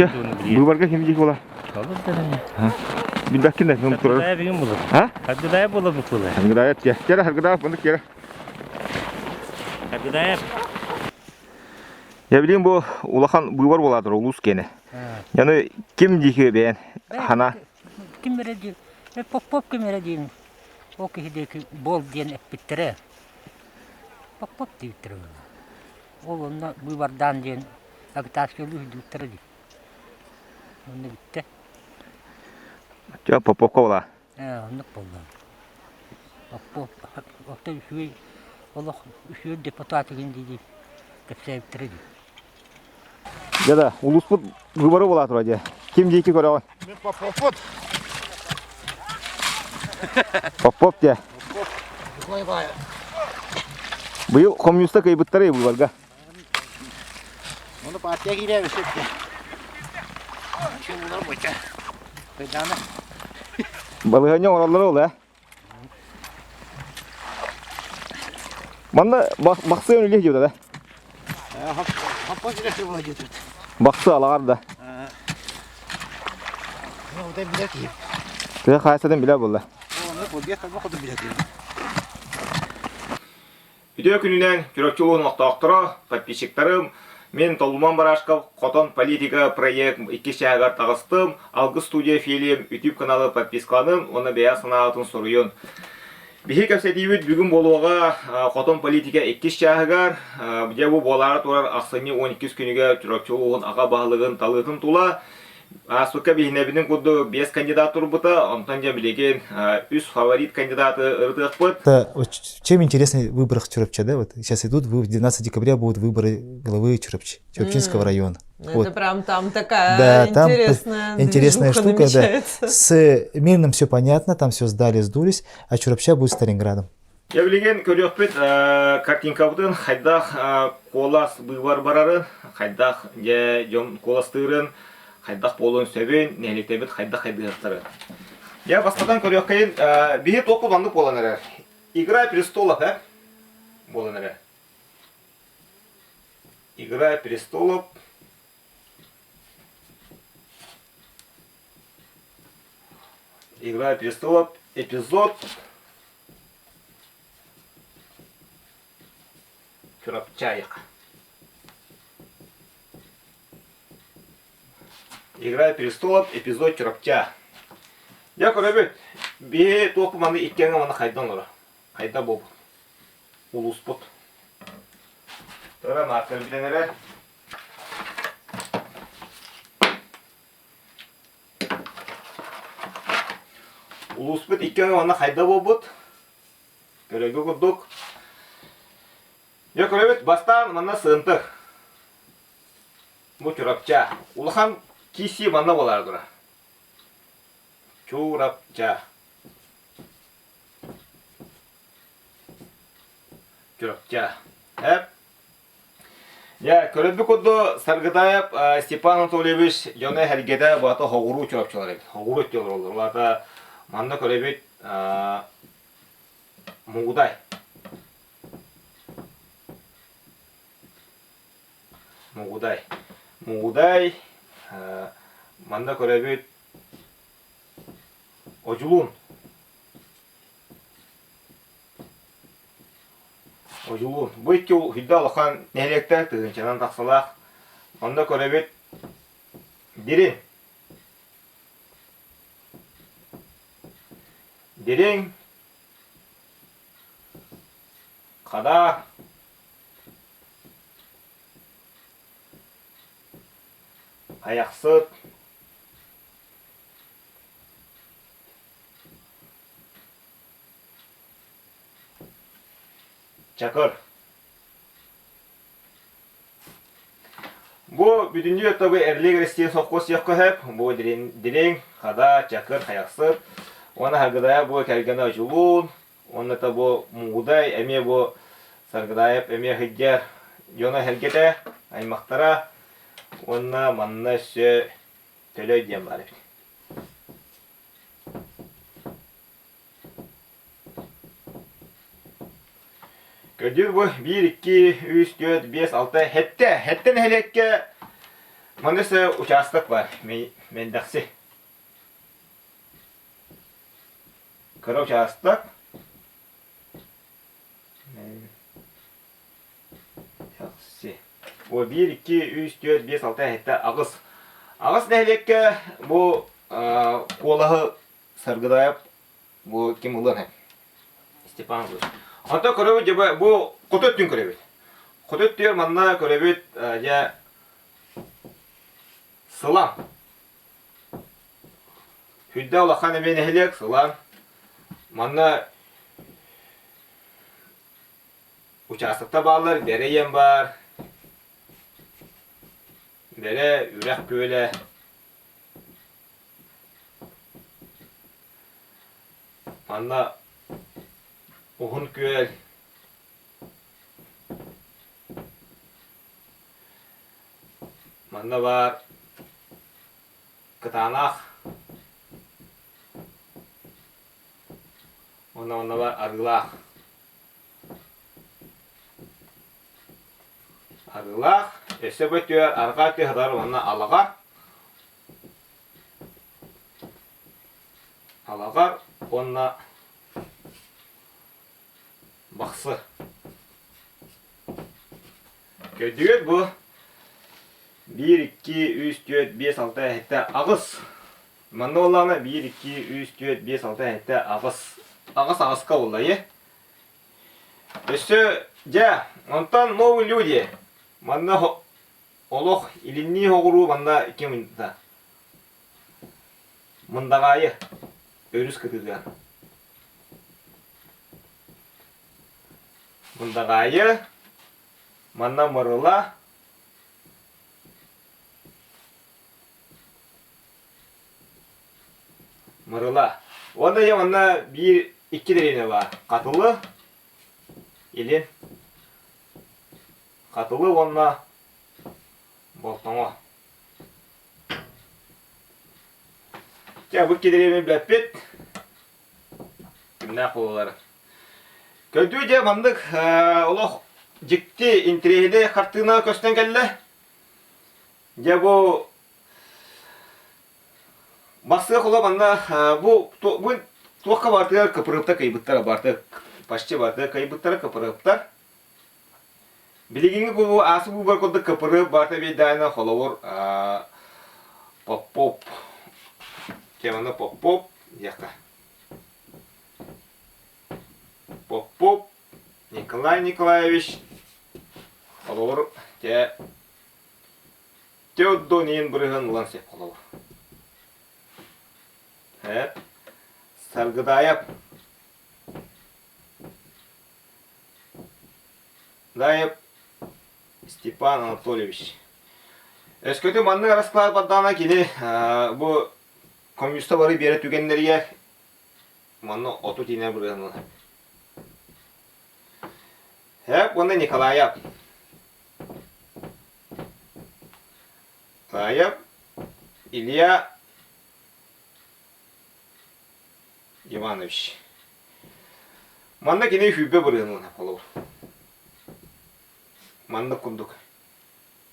Быыбарга ким дии буола? Билбэккин да турар. Билген булар. А? Харгыдаев буолар букулар. Харгыдаев те. Кера Харгыдаев мындык кера. Харгыдаев. Я билим бу улахан быыбар буолаатыр улуус киэнэ. Яны ким диэки бэйэн хана Ким эрэ дии Попов ким эрэ диин ол киһи диэки буол диэн эппиттэрэ. Попов диэбиттэрэ Ол онно быыбардаан диэн агитациялыы сылдьыбыттара дии. Онно бүттэ. Чэ, Поповка буолаа. Ээ, оннук буолла. Попов оттон үчүгэй олох үчүгэй депутат игин дии кэпсээбиттэрэ дии. Дьэ да, улууспут выборы буолаа тура дьэ. Ким диэки көрөҕүн? Мен Поповпут. Попов дьэ. Попов. Быйыл хомуньуста кыайбыттара выборга. Оны партия киирээбит сөпкө. Балыһанньа оҥороллоро ол ээ. Манна бахсы үлэ диэбит да? Бахсы алаҕар да. Тыа хаайсатын билэ буолла. Үтүө күнүнэн Чурапчы улууһун олохтоохторо, подписчиктарым, мин Толлуман Барашков Хотон политика проект иккис чааһыгар таҕыстым, Алгыс студия фильм YouTube каналы подпискаланым уонна бэйэ санаатын суруйун. Биһи кэпсэтиибит бүгүн буолуоҕа Хотон политика иккис чааһыгар, дьэ бу буолаары турар ахсынньы 12 күнүгэр Чурапчы улууһун аҕа баһылыгын талыытын тула Ааспыкка биһинэбитин курдук биэс кандидат турбута, онтон дьэ билигин үс фаворит кандидаты ырытыахпыт. Чем интересны выборы в Чурапче, да? Вот сейчас идут, 12 декабря будут выборы главы Чурапчи, Чурапчинского района. Это вот. прям там такая да, там интересная, интересная штука, да. С Мирным все понятно, там все сдали, сдулись, а Чурапча будет Сталинградом. Дьэ билигин көрүөхпүт картинкабытын хайдах куолас быыбар барарын, хайдах дьэ дьон куоластыырын, хайдах буолуон сөбүн, нэһилиэктэрбит хайдах хайдыһыахтарын. Дьэ бастатан көрүөххэйин биһи туох маннык буолан эрэр. Игра престолов э буолан эрэр. Игра престолов Игра престолов эпизод Чурапчаев. Игра престолов, эпизод Чурапча. Дьэ көрөбүт, биһи туох маны иккиэҥэ маны хайдан олоро. Хайда буолбут. Улууспут. Тора мааттар билэн эрэр. Улууспут икки өҥө уонна хайда буолбут. Көрөргө курдук. Дьэ көрөбүт, бастаан манна сыынтыр. Бу Чурапча. Улахан киисии манна буолаары турар. Чурапча. Чурапча. Эп. Дьэ, көрөрбүт курдук, Саргытаев Степан Анатольевич дьоно эһэргэтэ баата хоҕуруу чурапчылар эбит. Хоҕуруу өттө олороллор. Баата манна көрөбүт Мугудай. Мугудай. Мугудай манна көрөбүт Одьулуун. Одьулуун. Бу икки хүндэ улахан нэһилиэктэр тыһыынчанан тахсалаах. Онно көрөбүт Дириҥ. Дириҥ. Хадаа. Хайахсыт. Чакыр. Бу бүтүннүү өттөгү Эрлик Россия совхоз сиэххэ сөп. Бу дириҥ, хада, чакыр, хайахсыт. Уонна Саргыдаев бу кэргэнэ Одьулуун, уонна та бу Мугудай эмиэ бу Саргыдаев эмиэ сылдьар дьоно сэргэтэ, аймахтара. Уонна манна өссө Төлөй диэн баар эбит. Көдьүүр бу биир, икки, үс, түөрт, биэс, алта, сэттэ. Сэттэ нэһилиэккэ Манна өссө учаастак бар, Мэндэхси. Кыра учаастак. Мэндэхси. О, 1, 2, 3, 4, 5, 6, 7, 8. Аҕыс нэһилиэккэ бу куолаһы Саргыдаев бу ким ылыан Степан Ылыан. Онтон көрөбүт дьэ бу хоту өттүн көрөбүт. Хоту өттүгэр манна көрөбүт дьэ Сылаҥ. Сүрдээх улахан эмиэ нэһилиэк Сылаҥ. Манна учаастактар бааллар, Бэрэ ийэм баар, Бэрэ, Үрэх Күөлэ. Манна Уһун Күөл, Манна баар Кытаанах уонна манна баар Арыылаах. Арыылаах, өссө бөтүөр арҕаа тыаһатар уонна Алаҕар. Алаҕар уонна Бахсы. Көдүөт бу. Биир, икки, үс, түөрт, биэс, алта, сэттэ, аҕыс. Манна буоллаҕына биир, икки, үс, түөрт, биэс, алта, сэттэ, аҕыс. Аҕыс аҕыска буолла, ийэ. Өссө, дьэ, онтон новые люди. Манна олох илиннии соҕуруу манна ким да Мындаҕаайы өрүс кытыытыгар. Мындаҕаайы, манна Мырыла, Мырыла. Уонна дьэ манна биир икки дэриэбинэ баар. Хатылы, Илин, Хатылы уонна Болтоҥо. Дьэ, бу кириэми билэппит. Кимнээх буолаллара. Көрдүү дьэ маннык олох дьикти интэриэһинэй хартыына көстөн кэллэ. Дьэ бу Бастыах ула манна бу бу туохха баартыгар кыпырыптар кыйбыттара барыта почти барыта кыйбыттара кыпырыптар. Билигиҥҥи кулуу аасы быыбар курдук кыпыры барыта биэрдэҕинэ холобур Попов теманы Попов диэххэ. Попов Николай Николаевич холобур те Теодониин бырыһын ылан сеп холобур. Эп Саргыдаев Даев Степан Анатольевич. Өскөтө маннык расклад бардаҕына кини бу коммуниста бары биэрэ түгэннэригэр манна оту тиинэр бырыһын Хэп уонна Николаев. Николаев Илья Иванович. Манна кини сүүрбэ бырыһыан холобур. Маннык курдук.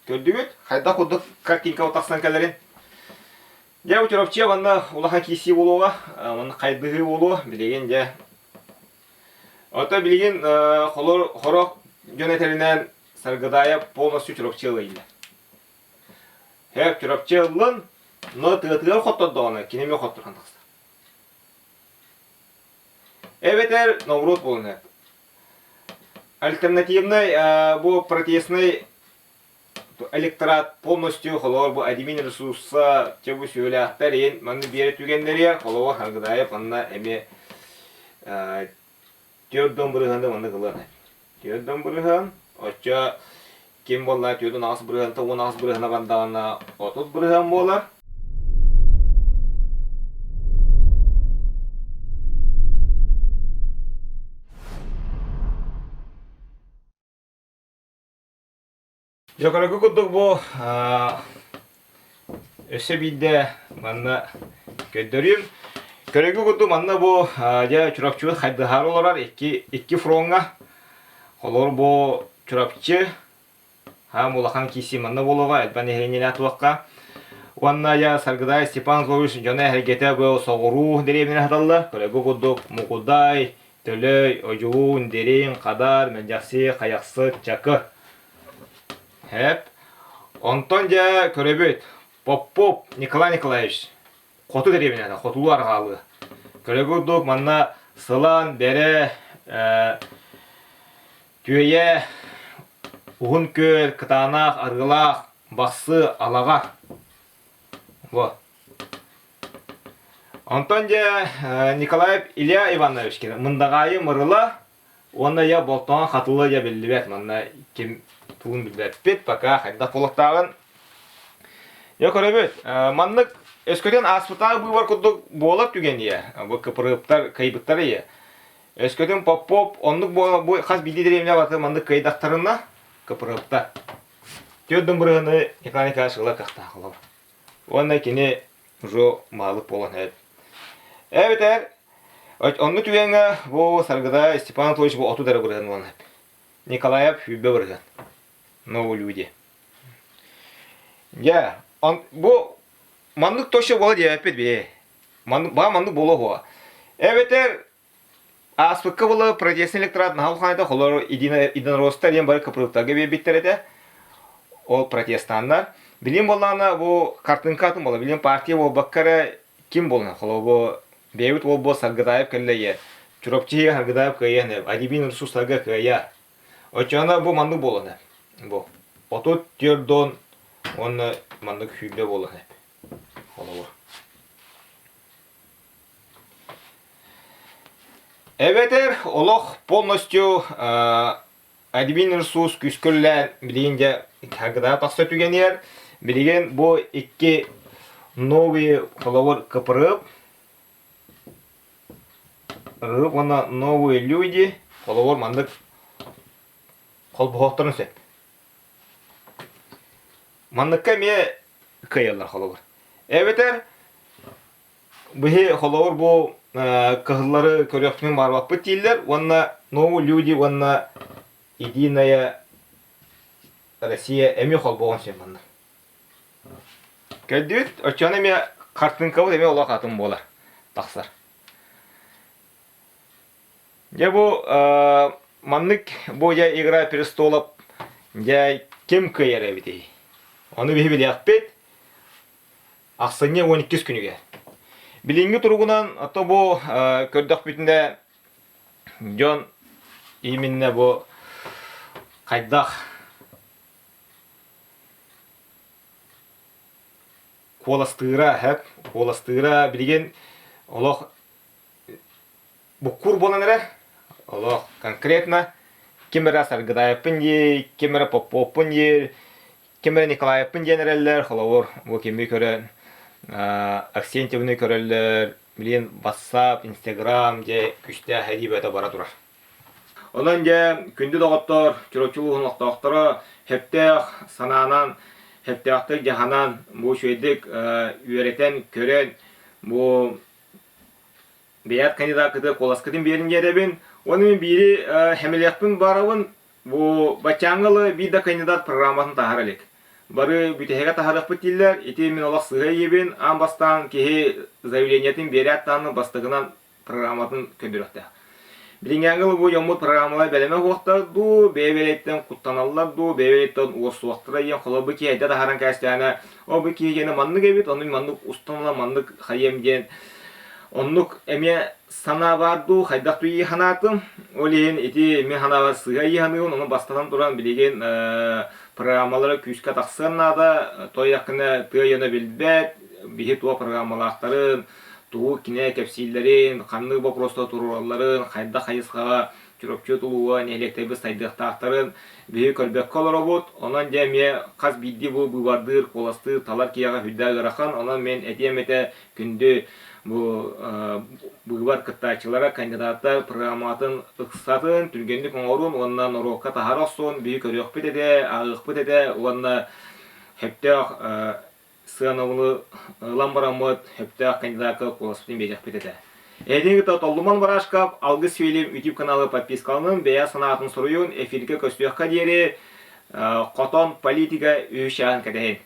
Көрдүгүт? Хайдах курдук картинка тахсан кэлэрин. Дьэ, бу Чурапчы манна улахан киирсии буолуоҕа, манна хайдыһыы буолуо. Билигин дьэ. Ото билигин холор хорох дьон этэринэн Саргыдаайа полностью Чурапчы ылыйда. Һэ, Чурапчы ыллын, но тыатыгар хоттордоҕуна кини эмиэ хотторон тахсар. Эбэтэр норуот буолан Альтернативный бу протестный электорат полностью холобур бу админ ресурса те бу сүөлээхтэр иһин манна биэрэ түгэннэриэ холобур Харгыдаев манна эмиэ түөрт бырыһыаны маннык ылыан түөрт бырыһыан оччо ким буолла 48 бырыһыанта 18 бырыһыана бардаҕына 30 бырыһыан буолар Дьокоройго курдук бу өссө биирдэ манна көрдөрүүм. Көрөргө курдук манна бу дьэ Чурапчыбыт хайдыһаары олорор икки, икки фроҥҥа. Холобур бу Чурапчы, Аам улахан киирсии манна буолуоҕа, элбэх нэһилиэнньэлээх туохха. Уонна я Саргыдай Степан Злович дьоно эһэргэтэ бу соҕуруу дэриэбинэ саталлар. Көрөгү курдук Мукудай, Төлөй, Одьулуун, Дириҥ, Хадар, Мэлдьэхси, Хайахсыт, Чакыр. Хэп. Онтон дьэ көрөбүт. Попов Николай Николаевич хоту дэриэбинэтэ, хотулуу арҕаалыы. Көрөгү курдук манна Сылан, Бэрэ, Түөйэ, Уһун Күөл, Кытаанах, Арыылаах, Бахсы, Алаҕа. Во. Онтон дьэ Николаев Илья Иванович Мындаҕаайы Мырыла уонна я Болтоҥо Хатылы дьэ биллибэт манна ким тугун билбэппит пока хайдах буолуохтааҕын Дьэ көрөбүт маннык өскөтүн ааспытааҕы быыбар курдук буолар түгэн ийэ бу кыпырыыптар кыайбыттар ийэ өскөтүн Попов оннук буола бу хас биирдии дэриэбинэ барыта маннык кыайдахтарына кыпырыыптар түөрт бырыһыны Николай Николаевич ыла кыахтаах олор уонна кини уже маалык буолан эбит. Эбэтэр онну түгэҥҥэ бу Саргыда Степан Анатольевич бу 30 эрэ бырыһыан ылан эбит. Николаев 20 бырыһыан. Новые люди. Дьэ, бу маннык точно буола диэбэппит бии. Маннык, баа маннык буолуо Эбэтэр Ааспыкка була протестный электорат наһаа улахан этэ, холор единоросстар диэн бары кыпырыктарга биэрбиттэр этэ. Ол протестаннар. Билим буоллаҕына бу хартыҥка атын буола. Билим партия буолбакка эрэ ким буолна? Холобур бу бэйэбит уолбу Саргыдаев кэллэ ийэ. Чурапчы иһигэр Саргыдаев кыайыан Адибин ресурстарга кыайа. Оччоҕуна бу маннык буолан бу 34 дон уонна маннык 20 буолан Холобур. Эбэтэр олох полностью админ ресурс күүскүллээн билигин дьэ харгыдаа тахса түгэниэр билигин бу икки новый холобур КПР рып уонна новые люди холобур маннык холбоһуохтарын сөп. Манныкка эмиэ кыайаллар холобур. Эбэтэр Биһи холобур бу кыһыллары көрүөхпүтүн баарбаппыт дииллэр уонна новые люди уонна Единая Россия эмиэ холбоон сөп манна. Көрдүбүт, оччону эмиэ хартыынкабыт эмиэ олох атын буолар, тахсар. Дьэ бу маннык бу дьэ Игра престолов дьэ ким кыайар эбитий? Ону биһи билиэхпит. Ахсынньы 12 күнүгэр. Билиҥҥи туругунан ото бу көрдөхпүтүнэ дьон именно бу хайдах куоластыыра хэп куоластыыра билигин олох буккур буолан эрэр. Олох конкретно ким эрэ Саргыдаевпын диир, ким эрэ Поповпун диир, ким эрэ Николаевпын диэн эрэллэр. Холобур, бу кими көрөн Аксентьевны көрөллөр, билин WhatsApp, Instagram дьэ күстээх эрии бөтө бара турар. Онон дьэ күндү доҕоттор, Чурапчы улууһун олохтоохторо сөптөөх санаанан, сөптөөхтүк дьаһанан, бу үчүгэйдик үөрэтэн, көрөн, бу Бэйэт кандидаккытыгар куоласкытын биэрин диэтэбин. Уонна мин биири хэмилиэхпин баарабын. Бу баччааҥҥа ыла биир да кандидат программатын таһара илик. Бары бүтэһигэ таһарыахпыт дииллэр. Ити мин олох сыһа ийэбин. Аан бастаан киһи заявлениетын биэрээт даҕаны бастакынан программатын көрдөрүөхтээх. Билиҥҥээҥҥи ыла бу дьоммут программалар бэлэмэ суохтар дуу, бэйэ-бэйэлэриттэн куттаналлар дуу, бэйэ-бэйэлэриттэн уорсуохтара диэн холобур киһи эрдэ таһааран кээстэҕинэ, ол бу киһи гиэнэ маннык эбит, ону маннык устан ылан маннык хайыам диэн оннук эмиэ санаа баар дуу, хайдах дуу санаатым. Ол иһин ити мин санаабар сыыһа ыйыһаныыбын, ону бастатан туран билигин программалара күүскэ тахсыан наада. Тойякына тыа дьоно билбэт, биһи туох программалаахтарын, тугу кинэ кэпсииллэрин, ханнык боппуруостары туруоралларын, хайдах хайысхаҕа Чурапчы тулууга нэһилиэктэрбит сайдыахтаахтарын биһиги көрбөккө олоробут. Онон дьэ эмиэ хас биирдии бу быыбардыыр, куоластыыр, талар киһиэхэ сүрдээх ыарахан. Онон мин этиэм этэ күндү бу быыбар кыттааччылара, кандидаттар программатын ыксатын, түргэнник оҥорун уонна норуокка таһара охсуон биһиги көрүөхпүт этэ, ааҕыахпыт этэ уонна сөптөөх сыанабылы ылан бараммыт сөптөөх кандидакка куоласпытын биэриэхпит этэ. Эһигини кытта Толлуман Барашков, Алгыс Фильм YouTube каналы подпискаланын, бэйэ санаатын суруйун, эфиргэ көстүөххэ диэри. Хотон политика үһүс чааһын кэтэһин.